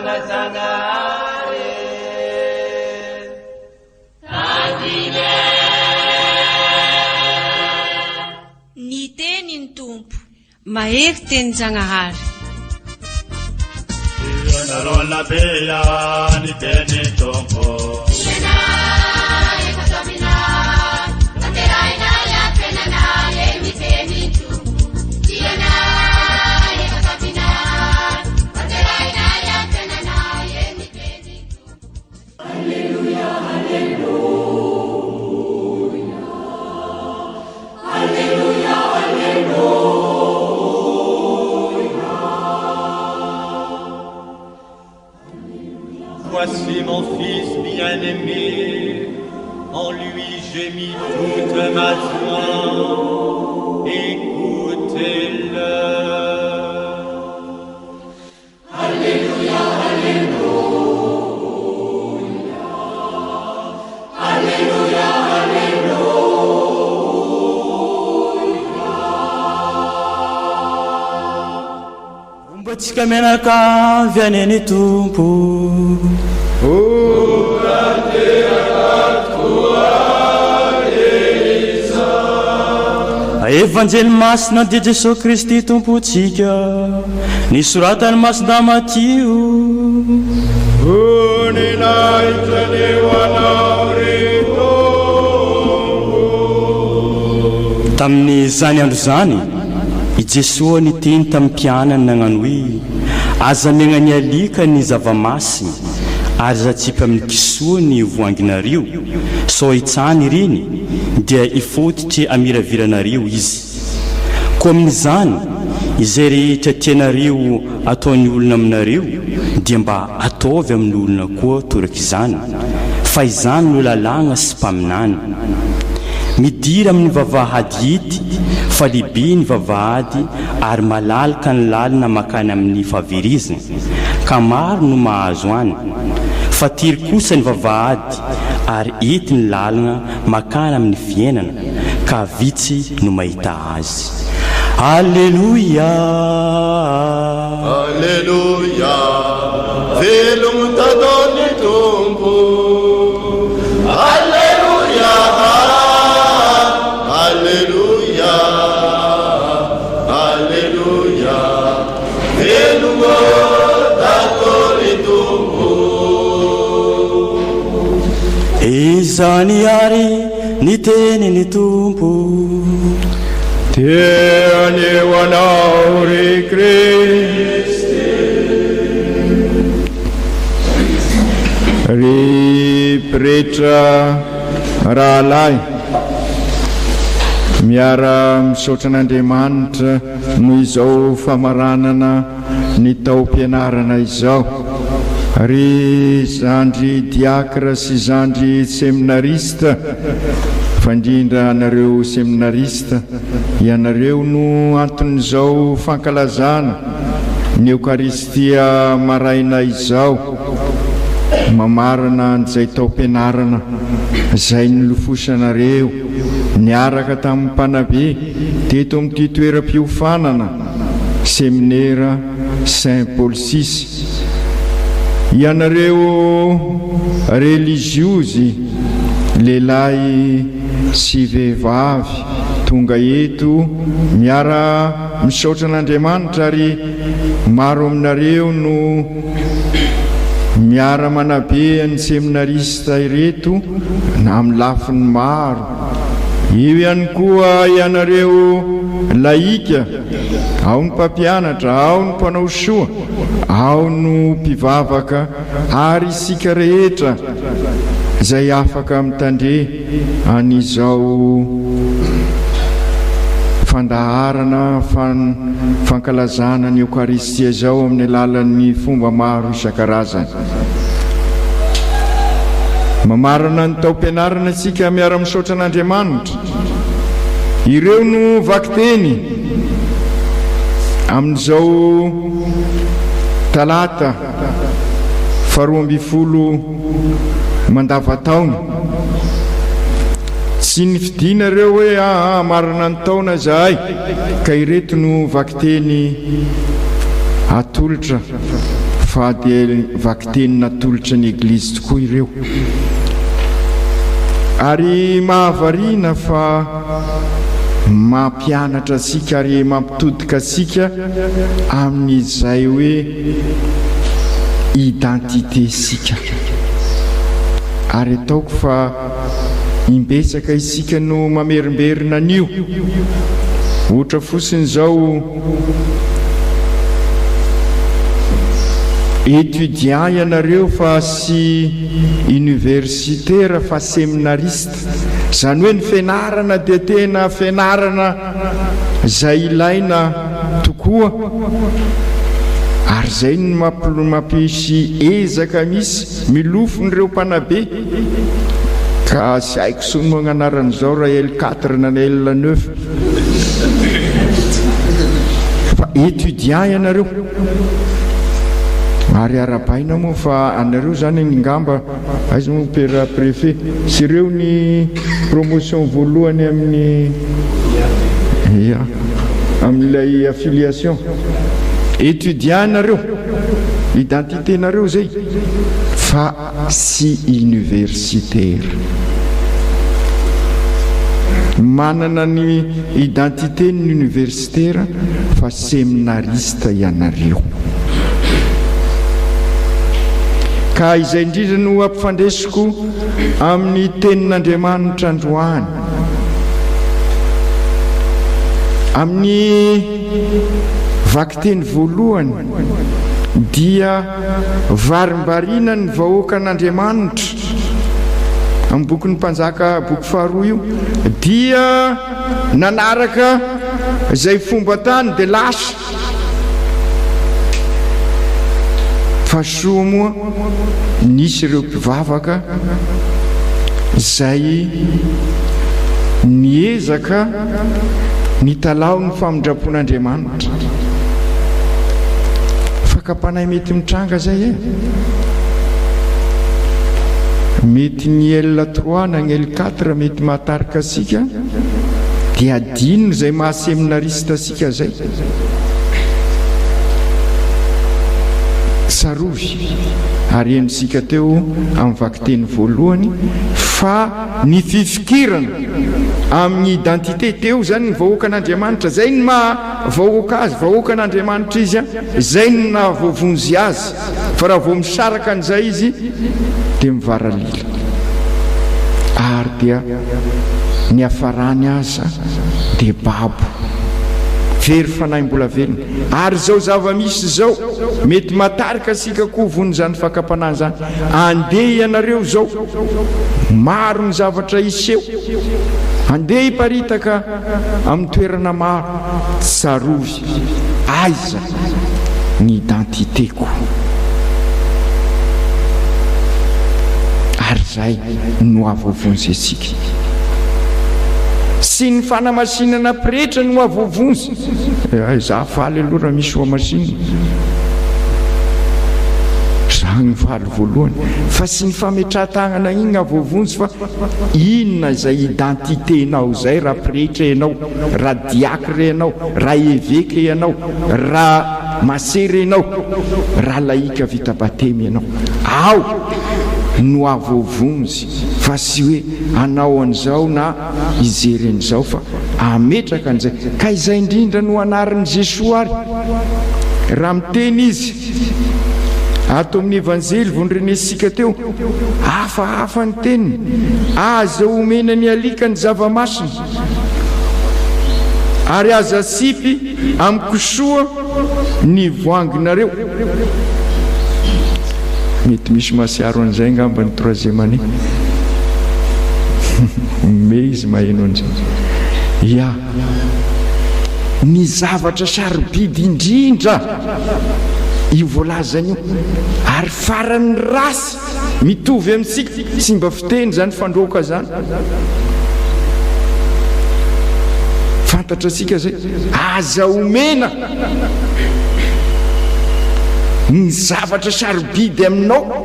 ana Zagnahary Ny teny ny Tompo. Mahery tenin-Jagnahary. Voici mon fils bien-aimé, en lui j'ai mis toute ma joie, écoutez-le. Homba antsika mianakavy anie ny Tompo. Ho tanteraka tokoa anie izany. Evanjely masina dia Jesoa Kristy Tompontsika, nisoratan'i Masindahy Matio. Voninahitra anie ho Anao ry Tompo. Tamin'izany andro izany, I Jesoa niteny tamin'ny mpianany nagnano hoe, Aza miaigna ny alika ny zava-masina, ary aza atsipy amin'ny kisoa ny voanginareo, sao hitsahany ireny, dia hifototry hamiraviranareo izy. Koa amin'izany, izay rehetra tianareo ataon'ny olona aminareo, dia mba ataovy amin'ny olona koa torak'izany, fa izany no lalàgna sy mpaminany. Midira amin'ny vavahady ity fa lehibe ny vavahady ary malalaka ny lalana makany amin'ny fahaverezana, ka maro no mahazo any. Fa tery kosa ny vavahady ary ety ny lalana makany amin'ny fiainana, ka vitsy no mahita azy. Aleloia! Aleloia! Velogno tataon'ny Tompo. Aleloia! Aleloia! Aleloia! Velogno tataon'ny Tompo. Izany àry ny tenin'ny Tompo. Dia haneho anao ry Kristy. Ry pretra rahalahy, miara-misaotra an'Andriamanitra noho izao famaranana ny taom-pianarana izao. Ry zandry diakra sy zandry seminarista, fa indrindra anareo seminarista, ianareo no anton'izao fankalazana ny Eokaristia maraina izao, mamarana an'izay taom-pianarana izay nilofosanareo niaraka tamin'ny mpanabe teto amin'ity toeram-piofanana Seminera Saint Paul vi. Ianareo reliziozy lehilahy sy vehivavy tonga eto miara misaotra an'Andriamanitra ary maro aminareo no miara manabe an'ny seminarista ireto amin'ny lafiny maro. Eo ihany koa ianareo laika. Ao ny mpampianatra, ao ny mpanao soa, ao no mpivavaka ary isika rehetra izay afaka mitandre an'izao fandaharana fankalazana ny Eokaristia izao amin'ny alalan'ny fomba maro isan-karazany. Mamarana ny taom-pianarana isika miara-misaotra an'Andriamanitra. Ireo no vakiteny amin'izao talata faharoa ambin'ny folo mandavataona. Tsy nifidina ireo hoe aa marina ny taona izahay ka ireto no vakiteny atolotra. Fa dia vakiteny natolotra ny Eglizy tokoa ireo. Ary mahavariana fa mampianatra antsika ary mampitodika antsika amin'izay hoe identité isika. Ary ataoko fa imbetsaka isika no mamerimberina an'io. Ohatra fotsiny izao, étudiant ianareo fa tsy universitaire fa seminariste. Izany hoe ny fianarana dia tena fianarana izay ilaina tokoa ary izay no mampisy ezaka misy milofo ireo mpanabe ka tsy haiko intsony moa ny anaran'izao raha L quatre na L neuf fa étudiant ianareo ary arabaina moa fa anareo izany angamba Aiza moa père préfet? Sy ireo ny promotion voalohany amin'ny ya amin'ilay affiliation. Étudiant nareo, identité nareo zay fa tsy universitaire. Manana ny identité ny universitaire fa seminariste ianareo. Ka izay indrindra no ampifandresiko amin'ny tenin'Andriamanitra androany. Amin'ny vakiteny voalohany dia varimbariana ny vahoakan'Andriamanitra, amin'ny bokin'ny Mpanjaka boky faharoa io, dia nanaraka izay fomba tany dia lasa. Fa soa moa nisy ireo mpivavaka izay niezaka nitalaho ny famindram-pon'Andriamanitra. Fakam-panahy mety mitranga izay e! Mety ny L trois na ny L quatre mety mahatarika antsika dia adino izay maha seminariste antsika izay. Tsarovy, ary henontsika teo amin'ny vakiteny voalohany, fa ny fifikirana amin'ny identité, teo izany ny vahoakan'Andriamanitra, izay no maha vahoaka azy, vahoakan'Andriamanitra izy, izay no naha voavonjy azy, fa raha vao misaraka an'izay izy dia mivaralila, ary dia niafarany aza dia babo, very fanahy mbola velona. Ary izao zava-misy izao, mety matarika antsika koa von'izany fakam-panahy izany. Andeha ianareo izao, maro ny zavatra hiseho, andeha hiparitaka amin'ny toerana maro, tsarovy aiza ny identité-ko. Ary izay no hahavoavonjy antsika. Tsy ny fanamasinana pretra no hahavoavonjy. Hay za faly aloha raha misy hohamasinina. Za no faly voalohany. Fa tsy ny fametrahan-tagnana igny hahavoavonjy fa inona izay identité-nao izay raha pretra ianao, raha diacre ianao, raha eveka ianao, raha masera ianao, raha laïka vita batemy ianao. Ao no hahavoavonjy fa tsy hoe hanao an'izao na hijery an'izao fa hametraka an'izay. Ka izay indrindra no anarin'i Jesoa ary raha miteny Izy ato amin'ny Evanjely vao norenesintsika teo, hafahafa ny teniny, aza omena ny alika ny zava-masina ary aza asipy amin'ny kisoa ny voanginareo. Mety misy mahatsiaro an'izay angamba ny troisième année. Ome izy maheno an'izay. Ya. Ny zavatra sarobidy indrindra io voalazany io ary faran'ny ratsy mitovy amintsika, tsy mba fiteny izany fandroaka izany. Fantatra antsika izay. Aza omena ny zavatra sarobidy aminao,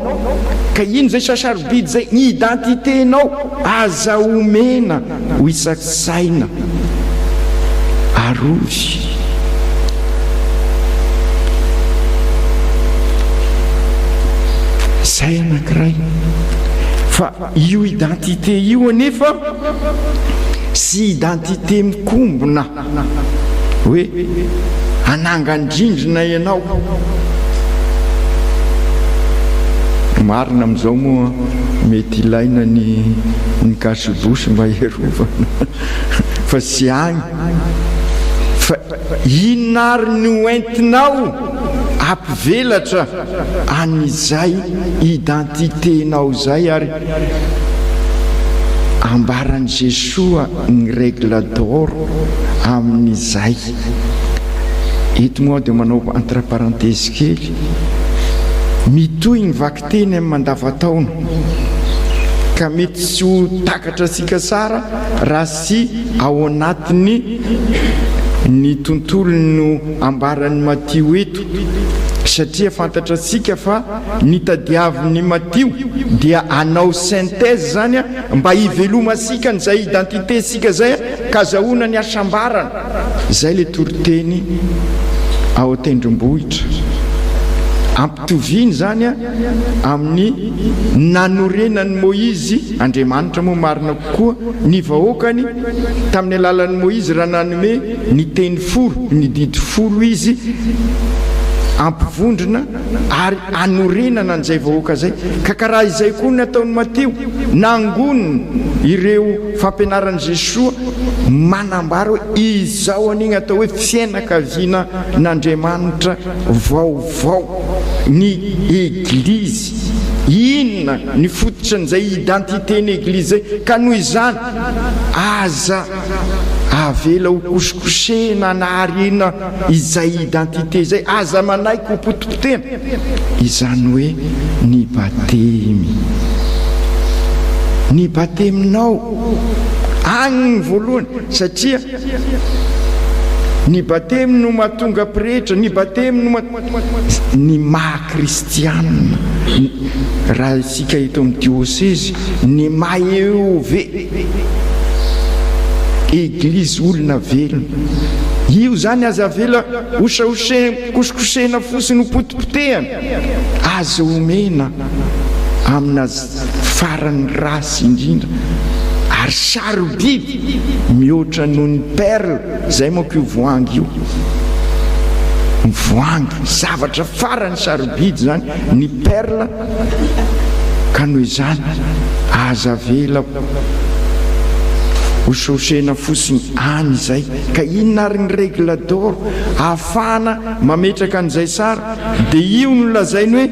ka ino izay sa sarobidy izay? Ny identité-nao, aza omena ho isan-tsaina. Arovy. Zay anankiray. Fa io identité io anefa sy identité mikombona hoe hanangan-drindrina ianao. Marina amin'izao moa mety ilaina ny ny cache-bouche mba hiarovana fa tsy agny fa inona ary no entinao hampivelatra an'izay identité-nao izay ary ambaran'i Jesoa ny règle d'or amin'izay. Eto moa aho dia manao entre parenthèse kely, mitohy ny vakiteny amin'ny mandavantaona ka mety tsy ho takatra antsika tsara raha tsy ao anatin'ny ny tontolo no ambaran'i Matio eto. Satria fantatratsika fa ny tadiavin'i Matio dia hanao synthèse zany mba hivelomantsika an'izay identité tsika zay ka azahoana ny hasambarana. Zay le toriteny ao an-tendrombohitra. Ampitoviany zany amin'ny nanorenan'i Moizy, Andriamanitra moa marina kokoa, ny vahoakany tamin'ny alalan'i Moizy raha nanome ny teny folo, ny didy folo izy hampivondrona ary hanorenana an'izay vahoaka izay. Ka karaha izay koa ny ataon'i Matio, nangoniny ireo fampianaran'i Jesoa manambara hoe izao anie ny atao hoe fiainakaviana n'Andriamanitra vaovao, ny Eglizy. Inona ny fototran'izay identité-n'ny Eglizy izay? Ka noho izany, aza Avela ho kosikosehina na ariana izay identité izay, aza manaiky ho potipotehina, izany hoe ny batemy. Ny bateminao agny ny voalohany satria ny batemy no mahatonga pretra, ny batemy no ny maha kristianina, raha isika eto amin'ny diosezy, ny maha EOV. Eglizy olona velona. Io izany aza avela hosahosena, kosikosehina fotsiny ho potipotehana. Aza omena amina farany ratsy indrindra ary sarobidy mihoatra noho ny perle, izay manko io voahangy io. Ny voahangy, zavatra farany sarobidy izany ny perle. Ka noho izany, aza avela hosehosehina fotsiny any izay. Ka inona ary ny règle d'or ahafahana mametraka an'izay tsara? Dia io no lazainy hoe,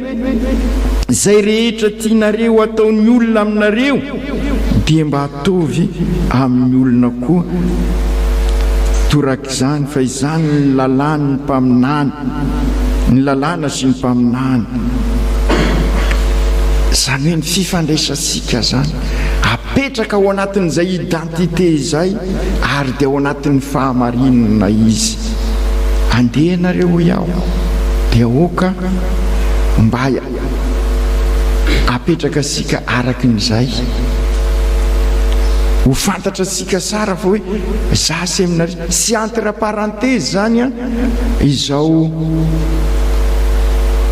izay rehetra tianareo hataon'ny olona aminareo dia mba ataovy amin'ny olona koa torak'izany, fa izany ny lalàn'ny mpaminany, ny lalàna sy ny mpaminany. Izany hoe ny fifandraisantsika izany apetraka ao anatin'izay identité izay ary dia ao anatin'ny fahamarinana izy. Andeha ianareo hoy aho dia aoka mba apetraka antsika araka an'izay. Ho fantatra antsika tsara fa hoe za seminariste, tsy entre parenthèse izany an, Izao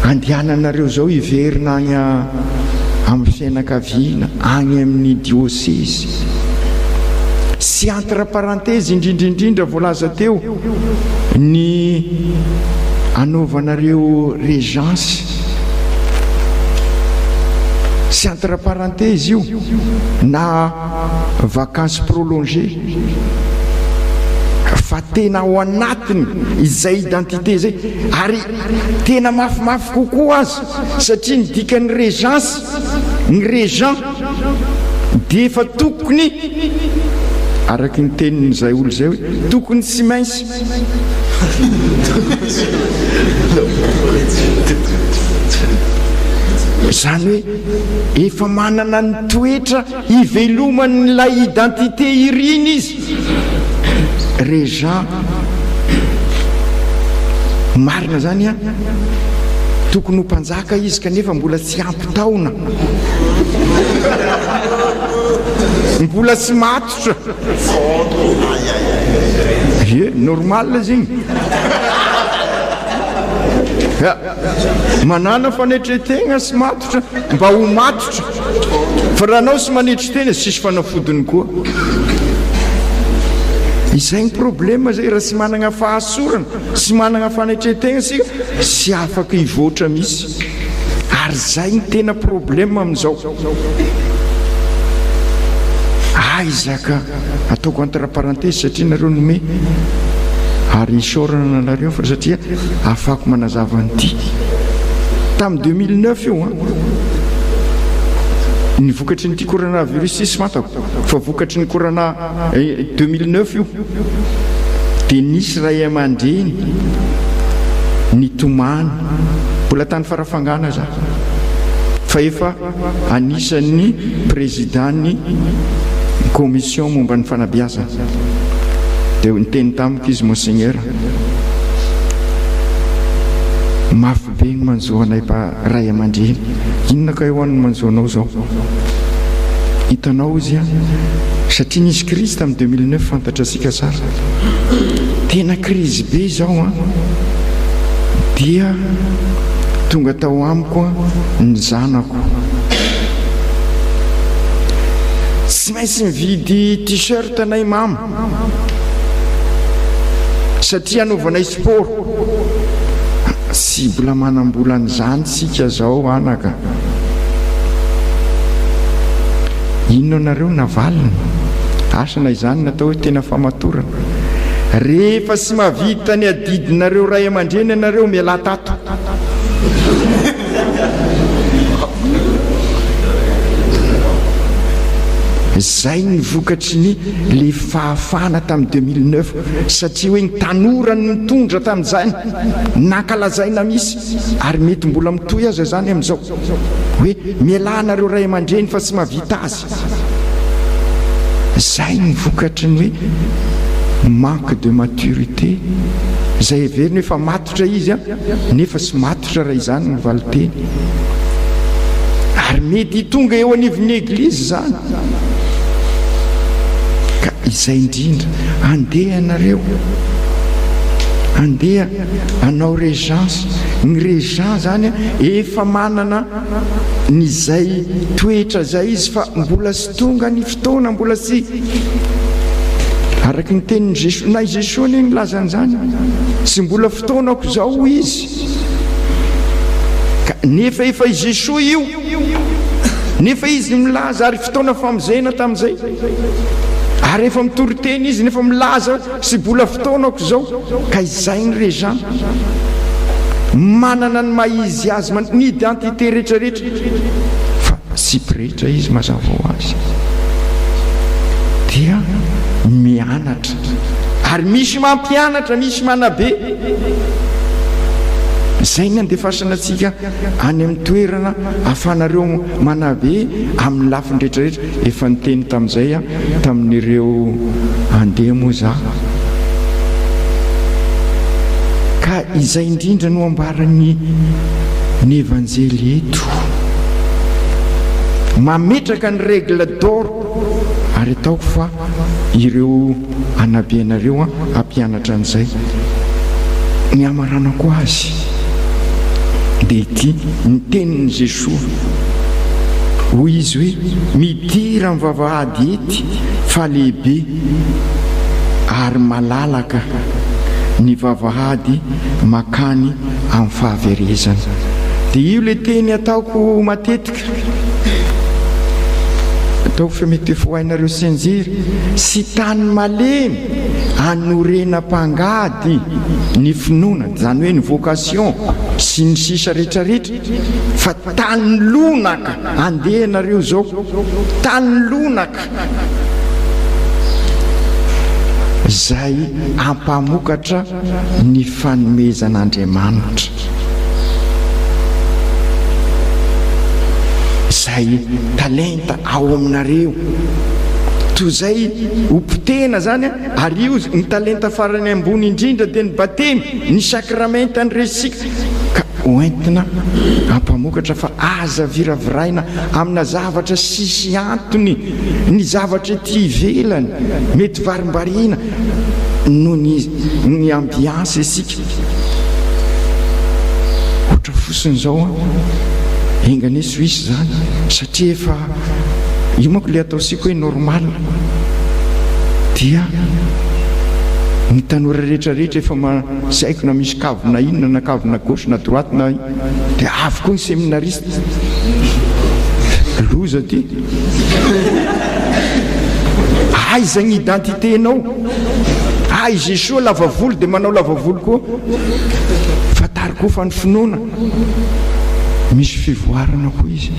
andehananareo izao hiverina any amin'ny fianakaviana, any amin'ny diosezy. Sy entre parenthèse indrindra indrindra voalaza teo ny anaovanareo régence. Sy entre parenthèse io na vacances prolongées. Fa tena ao anatiny izay identité izay ary tena mafimafy kokoa aza satria ny dikan'ny régence, ny régent dia efa tokony araky ny tenin'izay olona izay hoe tokony tsy maintsy izany hoe efa manana ny toetra Iveloman'ilay identité iriny izy. Régent marina zany an! Tokony ho mpanjaka izy kanefa mbola tsy ampy taona. Mbola tsy matotra. Ie, normal izy igny. Ya. Manàna fanetren-tegna sy matotra mba ho matotra. Fa raha anao sy manetry tena tsisy fanafodiny koa. Izay ny problème zay raha tsy managna fahasorana, tsy managna fanetren-tegna isika tsy afaka hivoatra mihitsy. Ary zay ny tena problème amin'izao. Aiza ka. Ataoko entre parenthèse satria nareo nome ary isaorana anareo fa satria ahafahako manazava an'ity. Tamin'ny 2009 io an, ny vokatry ny ity coronavirus ity tsy fantako fa vokatry ny corona 2009 io dia nisy ray aman-dreny nitomany, mbola tany Farafangana za fa efa anisan'ny président-n'ny commission momba ny fanabeazana. Dia niteny tamiko izy, Monseigneur, mafy be ny manjo anay ray aman-dreny. Inona kay ho'a no manjo anao izao? Hitanao izy an, satria nisy crise tamin'ny 2009 fantatrasika tsara. Tena crise be izao an. Dia tonga tao amiko ny zanako. Tsy maintsy mividy t-shirt anay mama satria anaovanay sport. Tsy mbola manam-bola an'izany tsika zao anaka. Inona nareo navaliny? Asa na izany no atao hoe tena famatorana. Rehefa tsy mahavita ny adidinareo ray aman-dreny ianareo mialà tato. Zay ny vokatry ny le fahafahana tamin'ny 2009 satria hoe ny tanora no nitondra tamin'izany, nankalazaina mihitsy ary mety mbola mitohy aza izany amin'izao hoe mialà nareo ray aman-dreny fa tsy mahavita azy. Zay ny vokatry ny hoe manque de maturité izay heveriny hoe efa matotra izy an! Nefa tsy matotra raha izany ny valinteny. Ary mety hitonga eo anivon'ny Eglizy izany. Ka izay indrindra, andeha ianareo, andeha hanao régence. Ny régent izany efa manana ny izay toetra izay izy fa mbola tsy tonga ny fotoana, mbola tsy. Araka ny tenin'i Jesoa, na i Jesoa anie nilaza an'izany, tsy mbola fotoanako izao hoy izy. Ka nefa efa i Jesoa io, nefa izy milaza ary fotoana famonjena tamin'izay. Ary efa mitory teny izy nefa milaza tsy mbola fotoanako izao. Ka izay ny régent manana ny maha izy azy, ny identité rehetra rehetra fa tsy pretra izy mazava ho azy dia mianatra ary misy mampianatra, misy manabe. Izay ny andefasana antsika any amin'ny toerana ahafahanareo manabe amin'ny lafiny rehetra rehetra. Efa niteny tamin'izay aho tamin'ireo andeha moa za. Ka izay indrindra no ambaran'ny ny Evanjely eto. Mametraka ny règle d'or ary ataoko fa ireo hanabe anareo hampianatra an'izay. Ny hamaranako azy dia ity ny tenin'i Jesoa. Hoy izy hoe, Midira amin'ny vavahady ety fa lehibe ary malalaka ny vavahady makany amin'ny fahaverezana. Dia io ilay teny ataoko matetika. Ataoko fa mety efa ho hainareo tsianjery. Sy tany malemy anorenam-pangady ny finoana, izany hoe ny vocation sy ny sisa rehetrarehetra, fa tany lonaka, andeha ianareo izao, tany lonaka izay hampamokatra ny fanomezan'Andriamanitra. Izay talenta ao aminareo. Toy izay ho potehina izany, ary io ny talenta farany ambony indrindra dia ny batemy, ny sakramenta ny resika, ka hoentina hampamokatra fa aza viraviraina amina zavatra sisy antony ny zavatra ety ivelany, mety varimbariana noho ny ny ambiance isika. Ohatra fotsiny izao an, enga anie tsy ho hisy izany satria efa io manko ilay ataontsika hoe normal dia ny tanora rehetra rehetra efa ma tsy haiko na misy kavina inona na kavina gauche na droite na dia avy koa ny seminariste. Loza ty. Aiza ny identité-nao? Aiza i Jesoa lava volo dia manao lava volo koa? Fantaro koa fa ny finoana misy fivoarana koa izy.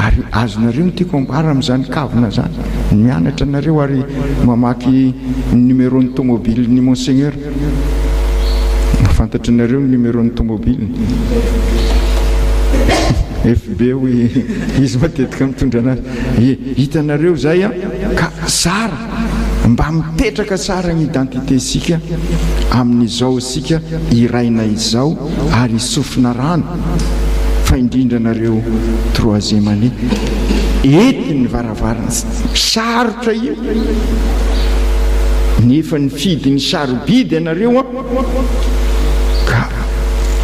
Ary azonareo ny tiako ambara amin'izany kavina izany. Mianatra anareo ary mamaky ny numéro-n'ny tomobilin'ny Monseigneur. Fantatrinareo ny numéro-n'ny tomobiliny? FB hoy izy matetika mitondra anazy. Ie, hitanareo izay an, ka zara mba mipetraka tsara ny identité-tsika amin'izao isika iraina izao ary sofina rano fa indrindra nareo troisième année ety ny varavarana sarotra io nefa nifidy ny sarobidy ianareo an ka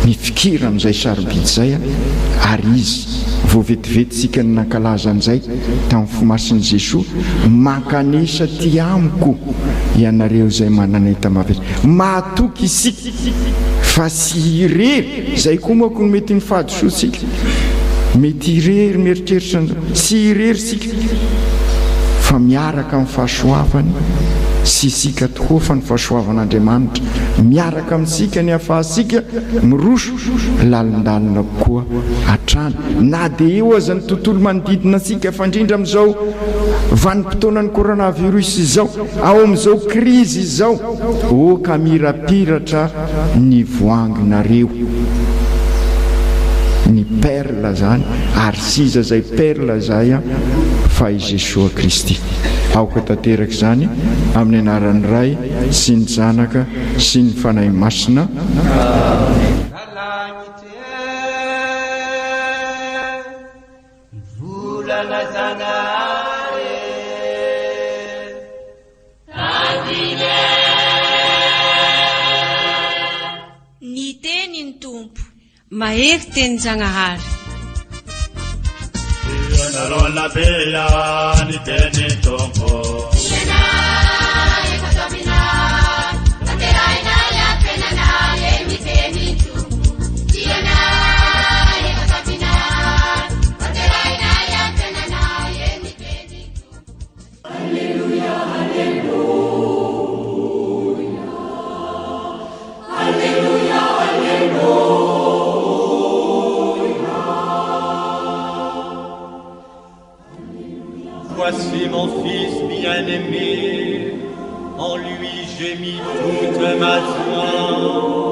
mifikira amin'izay sarobidy izay an ary izy vao vetivety isika no nankalaza an'izay tamin'ny fo masin'i Jesoa mankanesa aty amiko ianareo izay manana enta-mavesatra mahatoky isika fa tsy irery izay koa manko no mety ny fahadisoantsika mety irery mieritreritra an'izao tsy irery isika fa miaraka amin'ny fahasoavany sy isika tokoa fa ny fahasoavan'Andriamanitra miaraka amintsika ny ahafahantsika miroso lalindalina kokoa hatrany na dia eo aza ny tontolo manodidina antsika fa indrindra amin'izao vanim-potoanan'ny coronavirus izao ao amin'izao krizy izao ô ka mirapiratra ny voanginareo ny perle zany ary tsy iza izay perle izay an fa i Jesoa Kristy. Aoka tanteraka izany amin'ny anaran'ny Ray sy ny Zanaka sy ny Fanahy Masina. Volana Zagnahary e. Ny tenin'ny Tompo. Mahery tenin-Jagnahary. Voici mon fils bien-aimé, en lui j'ai mis toute ma joie.